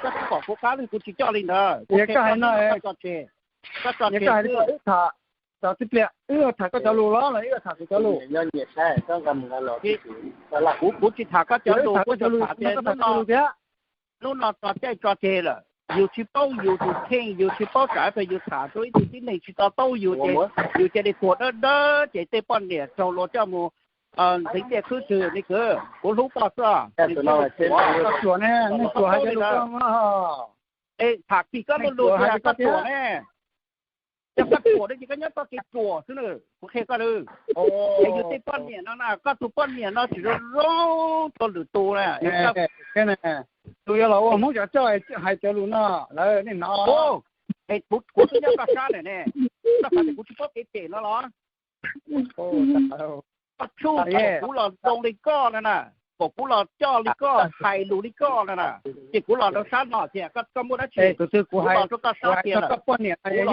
koj tsis pom kuv qab li, kuv tsis coj li ntawd. Kuv qhia koj no, koj tso tseg, koj tso tseg xwb. Wb tham, txog tib pliag wb tham koj cov lus los los wb tham kuv cov lus. Kuv, kuv tsis tham koj cov lus, kuv tham tias hnub no, hnub no tso caij tso ceg lawm, yus tsis paub yus tus kheej, yus tsis paub tsam ib pliag yus tham rau ib tug tib neeg tsis tau taub yus ces yus cia li tuag dawb dawb ces tej poj niam raug luag coj mus ntxeev tiaj khwb twg li kwv. Kuv hlub koj xwb, nws tsis ua, koj tsuam ne, nej tsuam hais cov lus koj, tham kis koj lub lus tias koj tsuam ne. Yog koj tsuam ne ces koj nyob txoj kev tsuam xwb na, kuv qhia koj na. Es yus tej poj niam no na, koj tus poj niam no tsis zoo zoo rau lwm tus na. Tus yuav los ua Hmoob cov coj hais cov lus no lawm nej hnov. Kuv twb nyob koj sab lawm ne, koj xav tias kuv tsis paub kev phem no los? Koj tsuj kom kuv los zoo li koj no na, kom kuv los coj li koj, hais lus li koj no na, ces kuv los rau sab no tias koj muaj dab tsi, kuv los rau koj sab tias lawm, kuv los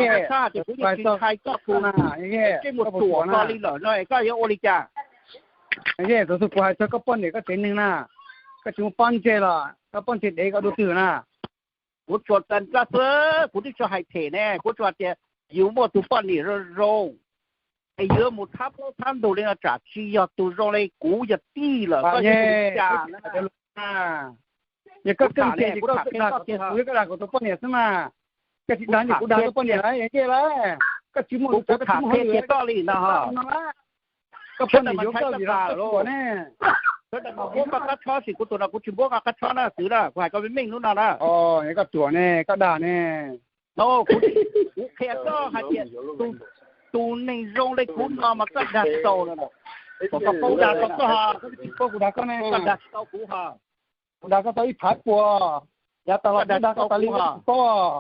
rau sab tias kuv yeej tsis ntshai koj tus, ntsej muag tsuam koj li lawm no es koj yuav ua li cas? Tus twg kuv hais txog koj poj niam koj tsev neeg na, koj tsis muaj pob ntseg los koj pob ntseg dev koj dua twg na? Kuv tsuas tas koj xwb, kuv twb tsis hais phem ne, kuv tsuas tias yus muaj tus poj niam zoo zoo es yuav mus thab plaub thab ntug li no tsam tsis yog tus zoo li. Kuv yog tij lawm koj yeej ua li cas na? Yog koj keej ces kuv dag koj dag kuv tus poj niam xwb mas. Koj tsis dag ces kuv dag koj poj niam lawm, yog ncej lawm. Koj tsis muaj, kuv tham qhia tias koj li no, koj poj niam yuav koj vim koj tsuam ne. Sawv daws mas muab koj qab tshob, sis kuv tus no kuv tsis muab koj qab tshob na, kwv na, kuv hais koj meej meej hnub no na. Koj tsuam ne, koj dag ne. Kuv qhia koj hais tias tus neeg zoo li kuv no mas koj dag tsis tau no. Koj paub dag tau koj, koj tsis paub kuv dag koj ne, koj dag tsis tau kuv ha. Kuv dag koj tau ib phav puas, yav tas los kuv dag koj tas li koj tsis paub.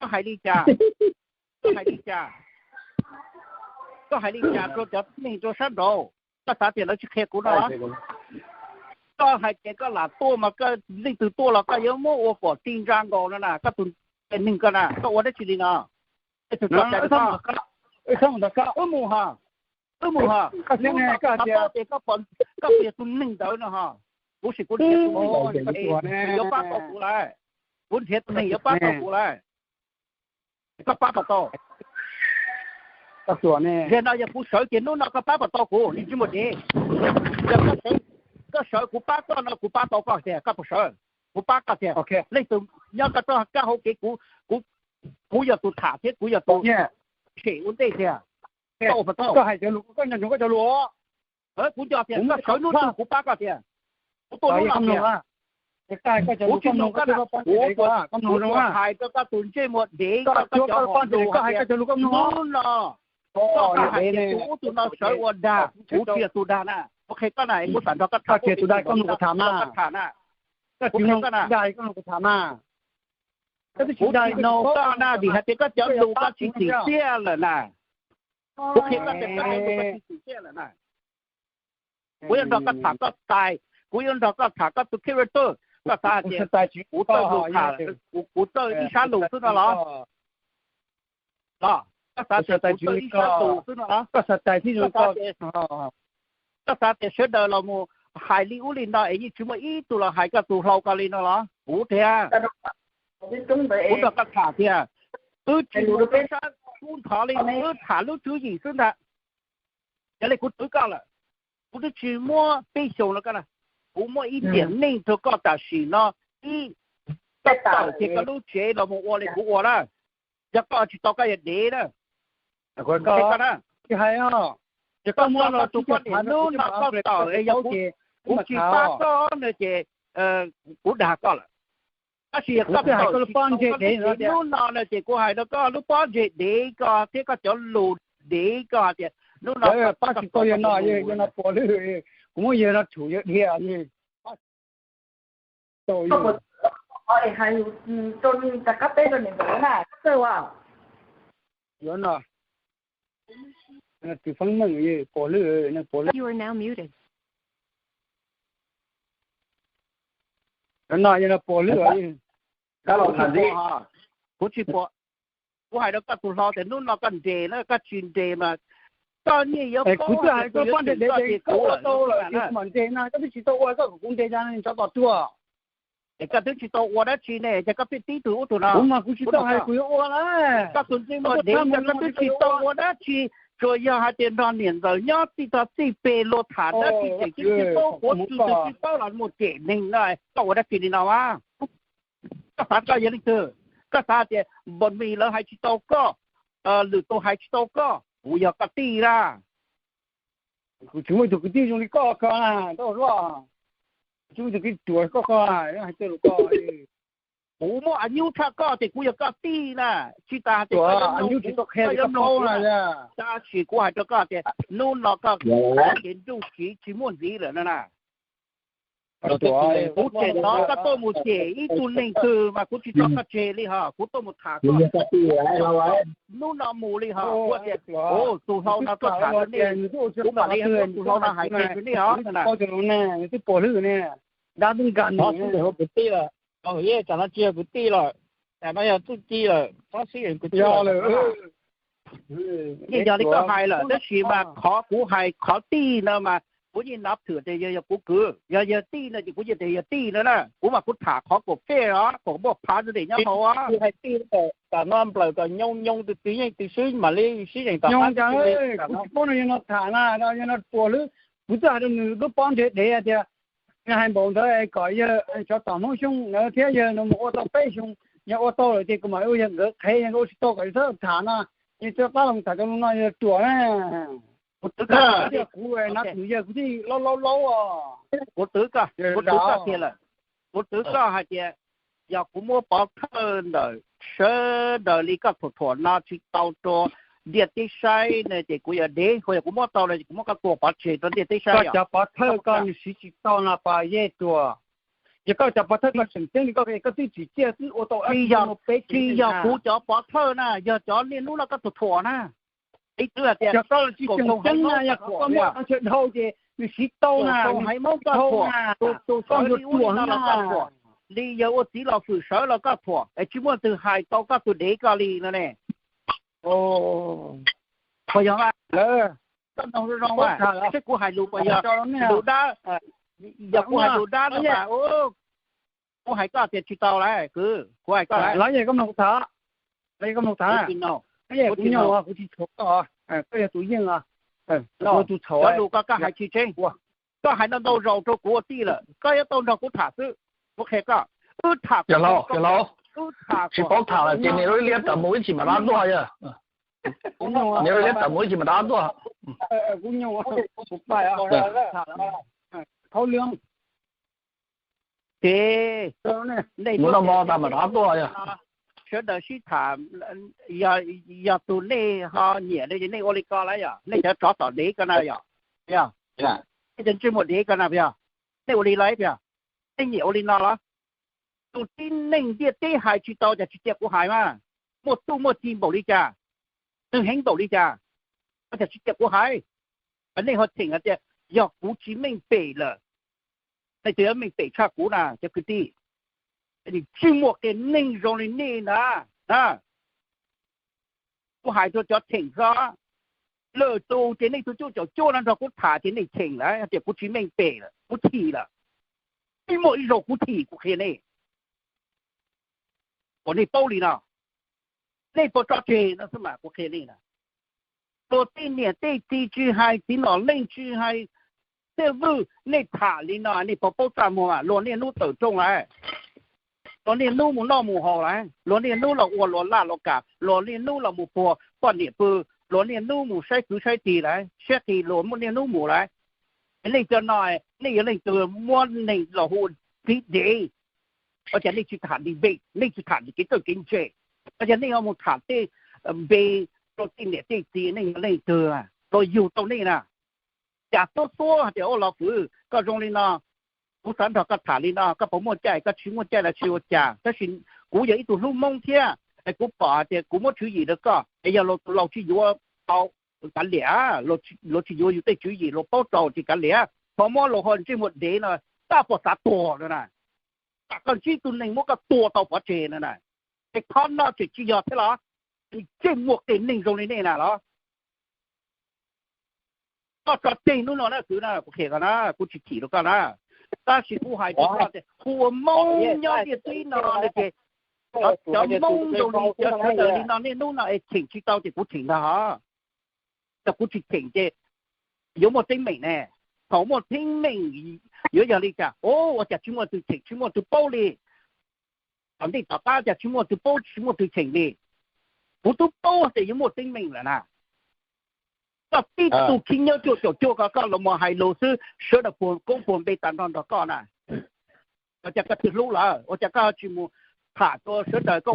Koj hais li cas? Koj hais li cas? Koj hais li cas rau cov neeg rau sab nraud? Koj xav tias lawv tsis qhia kuv no? Koj hais tias koj lam tuaj mas koj leej twg tuaj los koj yuav muab ua kom txi ntsa nkaus no na, koj tus neeg koj na, koj ua dab tsi li no? Tus tso cai rau koj, wb mus ha, wb mus ha. Hnub no kuv xav paub tias koj puas yog tus neeg ntawd no ha. Kuv sim kuv nrhiav tus neeg yuav pab tau kuv lawm, kuv nrhiav tus neeg yuav pab tau kuv lawm. Koj pab puas tau? Zaum no yog kuv sawv ces hnub no koj pab puas tau kuv? Nws tsis muaj dev. Yog koj sawv kuv pab koj no kuv pab tau koj tiag, koj puas sawv? Kuv pab koj tiag. Leej twg nyob koj txoj kab hauv kev, kuv, kuv yog tus tham thiab kuv yog tus tshem ua ntej tiag. Koj ua puas tau? Koj hais cov lus, koj nco ntsoov koj cov lus. Kuv nco tias koj sawv hnub twg kuv pab koj tiag. Kuv tuaj hnub no tiag. Kuv tsis mloog koj, kuv, kuv hais rau koj tus ntsej muag dev, koj cov hom lus hais tias hnub no koj hais tias tus ub tus no sawv ua dag, kuv tsis yog tus dag na. Kuv qhia koj na, kuv xam nrog koj tham, koj tsis mloog kuv tham na. Kuv tsis mloog koj na, vim hais tias koj cov lus koj tsis tsim txiaj lawm na. Kuv qhia koj tias koj cov lus koj tsis tsim txiaj lawm na. Kuv yuav nrog koj tham koj style, kuv yuav nrog koj tham koj tus character, koj xav hais tias kuv txawj lus tham, kuv txawj ib sab lus xwb no los? Los koj xav tias kuv txawj ib sab lus xwb no los? Koj xav tias sawv daws los mus hais li ub li no es yeej tsis muaj ib tug los hais koj tus hlau ko li no los? Kuv tiag, kuv nrog koj tham tiag, wb tsis mus rau sab kub ntxhov li, wb tham lub tswv yim xwb ntag. Yog li kuv twv koj lawm, kuv twb tsis muab peb xyoos no koj na, kuv muab ib tiam neej rau koj tam sim no, ib, koj tawm kiag koj lub tsev los mus ua li kuv ua na. Yog koj tsis tau koj yog dev na. Kuv qhia koj na, yog koj tau koj tus poj niam hnub no koj tawm es yog kuv tsis pab koj no ces kuv dag koj lawm. Tab sis yog koj tawm tsis tau koj lub tsev hnub no no ces kuv hais rau koj lub pob ntseg dev koj thiab koj cov lus dev koj hais tias hnub no pab tsis tau yawg no, yawg no puas lwj, kuv muab yawg no tshum yawg dhia li. Yuav no, tus feeb meej puas lwj, puas lwj. Yuav no yawg no puas lwj. Kuv tsis pom, kuv hais rau koj tus hlau tias hnub no koj nres na, koj tsis nres mas koj niaj yuav, kuv twb hais koj pob ntseg dev, koj ua tau lawm tsis mam nres na, koj twb tsis tau ua, koj kom kuv nres cas tsov tom tuag. Es koj twb tsis tau ua dab tsi ne, ces koj pheej tib tug ub tug no. Kuv mas kuv tsis tau hais, kuv yuav ua na. Koj tus ntsej muag dev, koj twb tsis tau ua dab tsi, tsuas yog hais tias nrog niam ntxawm nyob txij tog txij peg, luag tham dab tsi ces twb tsis paub, quav tsis tau, tsis paub los mus cem neeg no, koj ua dab tsi li no a? Koj xav koj yog leej twg? Koj xav hais tias npam mis lawv hais tsis tau koj, lwm tus hais tsis tau koj, kuv yog koj tij na. Kuv tsis muaj ib tug kwv tij zoo li koj ko na, tau luaj. Kuv tsis muaj ib tug kwv tij ruam koj ko, hais lus ko. Kuv muaj a nyub tshaj koj ces kuv yog koj tij na. Tsis tas hais tias koj yuav mloog, koj yuav mloog kuv na. Tab sis kuv hais rau koj tias hnub no koj ces nruj siv tsis muaj ntxiv lawm no na. Kuv tseem hnov koj tuaj mus cem ib tug neeg twg mas kuv tsis tso koj tseg li hos, kuv tuaj mus tham koj. Hnub no mus li hos, kuv tias tus hlau no tuaj tham rau nej, kuv mam li ua tus hlau no hais tseg rau nej os. Twb pom lwm ne, dab twb nkag nws kwv tij lawm, tsam no tsis yog kwv tij lawm, tsam no yog txuj ci lawm, txhob sib yeem kwv tij lawm. Yeej yog li koj hais lawm, tab sis mas qhov kuv hais qhov tij no mas kuv yeej nav thwm tias yog, yog kuv kwv, yog yog tij no ces kuv yeej tias yog tij no na. Kuv mas kuv tham qhov kom fair os, kom muaj phav nyob hauv. Hais tij, tam no nplawm kom nyoo nyoo tus twg yeej tus swb mam li sib yeem tom qab. Kuv tsis paub no yog no tham na, yog no ruam lawm. Kuv twb hais rau nws lub pob ntseg dev tias, hais npaum ntawd kom yawg cov tom Hmoob Xyooj ntawd thiab yawg no mus ua tau peb xyoo, yog ua tau lawm ces kuv mam ua yawg nkawd qhev, yog nkawd ua tsis tau kom yawg txhob tham no. Yog tsis qab los tham cov lus no yog ruam na. Kuv twv koj, kuv nav thwm yawg kuv thiaj laub laub laub os. Kuv twv koj, kuv twv koj tiag lawm. Kuv twv koj hais tias yog kuv muab pov thawj ntawm sawv daws li koj thuam thuam no tsis tau rau ntiaj teb saib no ces kuv yuav dev, ho yog kuv muab tau no ces kuv muab koj tua pov tseg rau ntiaj teb saib. Koj cov pov thawj koj nws siv tsis tau no pas yej tuag. Yog koj cov pov thawj koj tseem ceeb li koj, koj twb tsim ciaj twb ua tau peb, tsis yog kuv cov pov thawj na, yog cov niaj hnub no koj thuam thuam na. Ib tug hais tias koj tseem ceeb na, yog koj muaj tau chaw dhau ces nws siv tau na, haiv Hmoob koj thuam, tus sawv li ub li no los koj thuam, li yawg ua txiv los fwm sawv los koj thuam, es tsis muaj leej twg hais tau koj tus dev koj li no ne. Puas yog? Koj nug zoo zoo mas, seb kuv hais lus puas yog lus dab? Yog kuv hais lus dab no mas, kuv hais koj tias tsis tau lawm kwv, kuv hais koj lawm. Los yog koj mloog kuv tham, los yog koj mloog tham. Kuv tsis nug, kuv tsis txhaum koj, koj yog tus yeej os. Tus txhaum, cov lus koj, koj hais tsis tseeb. Koj hais ntau ntau zaus rau kuv ua tij lawm, koj yuav tau nrog kuv tham xwb. Kuv qhia koj, wb tham, yog laus, yog laus, wb tham tsis paub tham lawm ces niam ua li liab tawm mus ib chim mam rov tuaj yog. Niam ua li liab tawm mus ib chim mam rov tuaj. Kuv nyob, kuv pais, thaub lwm. Ces nej mus noj mov tas mam rov tuaj yog. Sawv daws sib tham, yog tus nej ho nyiam no nej ua li ko lawm yog, nej cov tsov tom dev ko na yog, yog, nej cov ntsej muag dev ko na yog, nej ua li lawm yog, nej nyiam ua li no los? Tus tib neeg ntiaj teb hais tsis tau cas tsis cia kuv hais mas, muaj txuj muaj ci npaum li cas, nws heev npaum li cas, cas tsis cia kuv hais. Nej ho cheem hais tias yog kuv tsis meej pem lawm, nej tsis meej pem tshaj kuv na cov kwv tij. Ntsej muag qias neeg zoo li nej na, kuv hais rau cov cheem xwb. Lwm tus ces nej tus cuab caum cuab no nrog kuv tham ces nej cheem lawm tias kuv tsis meej pem lawm, kuv chim lawm. Tsis muaj ib zaug kuv chim, kuv qhia nej, kom nej paub li no. Nej puas tso tseg no xwb mas kuv qhia nej na. Luag tej niam tej txiv tsis hais, txiv nom leej tsis hais, tej vwj nej tham li no nej puas paub txaj muag mas luag niaj hnub tawm rooj lawm. Luag niaj hnub mus noj mus haus lawm, luag niaj hnub los ua luag laj luag kam, luag niaj hnub los mus puag poj niam pw, luag niaj hnub mus saib kwv saib tij lawm, saib qis luag niaj hnub mus lawm. Nej cov no, nej yog leej twg muab neeg los hu txiv dev? Ua cas nej tsis tham debate, nej tsis tham kev txawj kev ntse? Ua cas nej ho mus tham tej npe rau tej niam tej txiv? Nej yog leej twg los yug tau nej na? Cas tuab tuab hais tias ua los kwv koj zoo li no, kuv xav nrog koj tham li no, koj puas muaj caij? Koj tsis muaj caij los tsis ua cas, tab sis kuv yog ib tug hlub Hmoob thiab, es kuv pom hais tias kuv muab tswv yim rau koj, es yog luag tsis yuav tau kav liam, luag tsis yuav yus tej tswv yim, luag paub rau ces kav liam, ho muab luag ho ntsej muag dev no, koj puas xav tuag no na? Tam koj ntsib tus neeg muab koj tua tau pov tseg no na, es qhov no tseem tsis yog thiab los? Ntsej muag qias neeg zoo li nej na los? Koj tso tseg hnub no na kwv na, kuv qhia koj na, kuv tsis chim rau koj na. Tab sis kuv hais rau koj tias hu ua Moob nyob ntiaj teb no ces cov Moob zoo li cov sawv daws li no niaj hnub no es cheem tsis tau ces kuv cheem ntag hos. Yog kuv tsis cheem ces yuav muaj teeb meem ne. Thaum muaj teeb meem yuav yog li cas? Ua cas tsis muaj tus cheem, tsis muaj tus paub li? Tom ntej tom qab cas tsis muaj tus paub tsis muaj tus cheem li? Kuv twb paub tias yuav muaj teeb meem lawm na. Koj tib tug khib nyob cuaj caum cuaj ko koj los mus hais lus xwb sawv daws puag koob puag npe tas nrho nrog koj na. Ua cas koj twb hlub lawm ua cas koj tsis mus tham rau sawv daws, koj